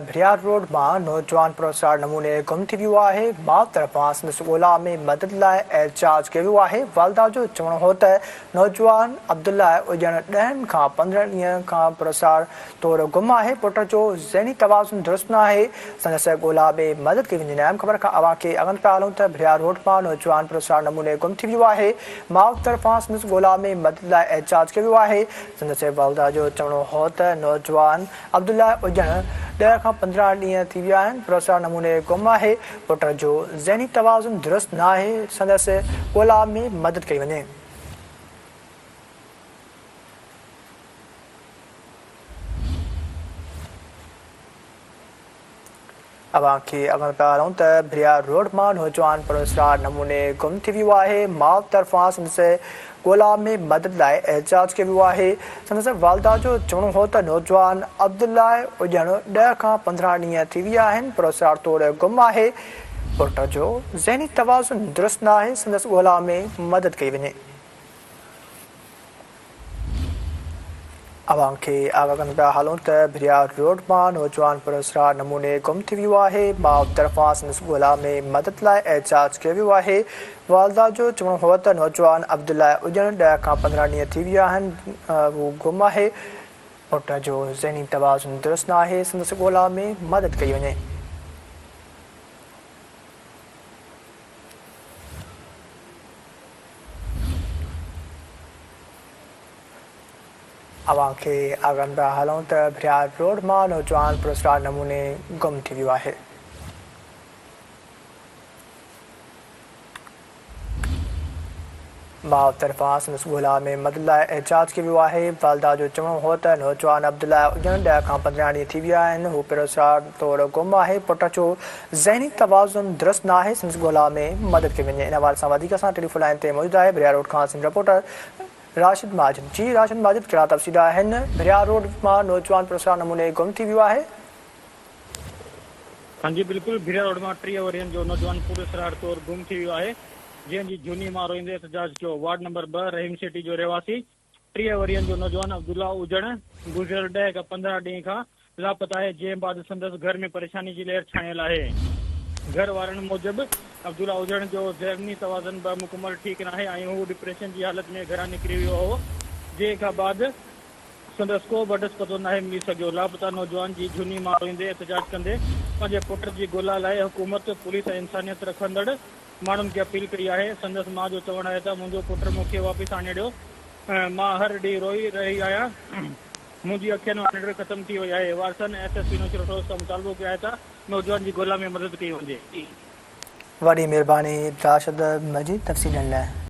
ڀريار road مان نوجوان پراسرار نموني گم ٿي ويو آهي، ماء طرفان سندس ڳولا ۾ مدد لاء احتجاج ڪيو ويو آهي، والده جو چوڻ هو ته نوجوان عبدالله اڄڻ ڏهن کان 15 ڏينهن کان پراسرار طور گم آهي، پٽ جو ذهني توازن درست ناهي، سندس ڳولا ۾ مدد ڪئي وڃي. نيم خبر کان اوهان کي اڳن پيا هلون ته ڀريار روڊ مان نوجوان پراسرار نموني گم ٿي ويو آهي، ماء طرفان سندس ڳولا ۾ مدد لاء احتجاج ڪيو ويو آهي، سندس والده جو چوڻ هو ته نوجوان عبدالله اڄڻ 10 کان 15 ڏينهن ٿي ويا آهن، پراسرار نموني گم آهي، پٽ جو ذهني توازن درست ناهي، سندس ڳولا ۾ مدد ڪئي وڃي. اوهان کي اڳڻ پيا هلون ته ڀريار روڊ مان نوجوان پراسرار نموني گم ٿي ويو آهي، ماء طرفان سندس ڳولا ۾ مدد لاء احتجاج ڪيو ويو آهي، سندس والده جو چوڻ هو ته نوجوان عبدالله اڄڻ 10 کان 15 ڏينهن ٿي ويا آهن، پراسرار طور گم آهي، پٽ جو ذهني توازن درست ناهي، سندس ڳولا ۾ مدد ڪئي وڃي. اوهان کي آگاهه ڪندا پيا هلون ته ڀريار روڊ مان نوجوان پراسرار نموني گم ٿي ويو آهي، ماء طرفان سندس ڳولا ۾ مدد لاء احتجاج ڪيو ويو آهي، والده جو چوڻ هو ته نوجوان عبدالله اڄڻ 10 کان 15 ڏينهن ٿي ويا آهن هو گم آهي، پٽ جو ذهني توازن درست ناهي، سندس ڳولا ۾ مدد ڪئي وڃي. اوهان کي آگاهه پيا هلون ته ڀريار روڊ مان نوجوان پراسرار نموني گم ٿي ويو آهي. ماء طرفان سندس ڳولا ۾ مدد لاء احتجاج ڪيو ويو آهي. والده جو چوڻ هو ته نوجوان عبدالله اڄڻ 10 کان 15 ڏينهن ٿي ويا آهن، هو پراسرار طور گم آهي، پٽ جو ذهني توازن درست ناهي، سندس ڳولا ۾ مدد ڪئي وڃي. ان حوالي سان وڌيڪ اسان ٽيليفون لائين تي موجود آهي ڀريا روڊ کان سنڌ رپورٽر راشد ماجد. جي راشد ماجد ڪهڙا تفصيل آهن، ڀريا روڊ مان نوجوان پراسرار نموني گم ٿي ويو آهي. هان جي بلڪل ڀريا روڊ مان 30 ورهين جو نوجوان پراسرار طور گم ٿي ويو آهي، جنهن جي جهوني مان روئيندي احتجاج ڪيو. وارڊ نمبر 2 رحيم سٽي جو رهواسي 30 ورهين جو نوجوان عبدالله اجڻ گذريل 10 کان 15 ڏينهن کان لاپتا آهي، جنهن بعد سندس گهر ۾ پريشاني جي لهر ڇانيل آهي. گهر وارن موجب عبدالله اجڻ جو ذهني توازن به مڪمل ٺيڪ ناهي ۽ هو ڊپريشن جي حالت ۾ گهران نڪري ويو هو، جنهن کان بعد سندس ڪو به ڏس پتو ناهي ملي سگهيو. لاپتا نوجوان جي جهوني ماء روئيندي احتجاج ڪندي پنهنجي پٽ جي ڳولا لاء حڪومت، پوليس ۽ انسانيت رکندڙ ماڻهن کي اپيل ڪئي آهي. سندس ماء جو چوڻ آهي ته منهنجو پٽ مون کي واپس آڻي ڏيو، مان هر ڏينهن روئي رهي آهيان، منهنجي اکين مان ننڊ ختم ٿي وئي آهي. وارثن ايس ايس پي نوشهروفيروز کان مطالبو ڪيو آهي ته نوجوان جي ڳولا ۾ مدد ڪئي وڃي. وڏي مهرباني راشد مجيد تفصيلن لاء.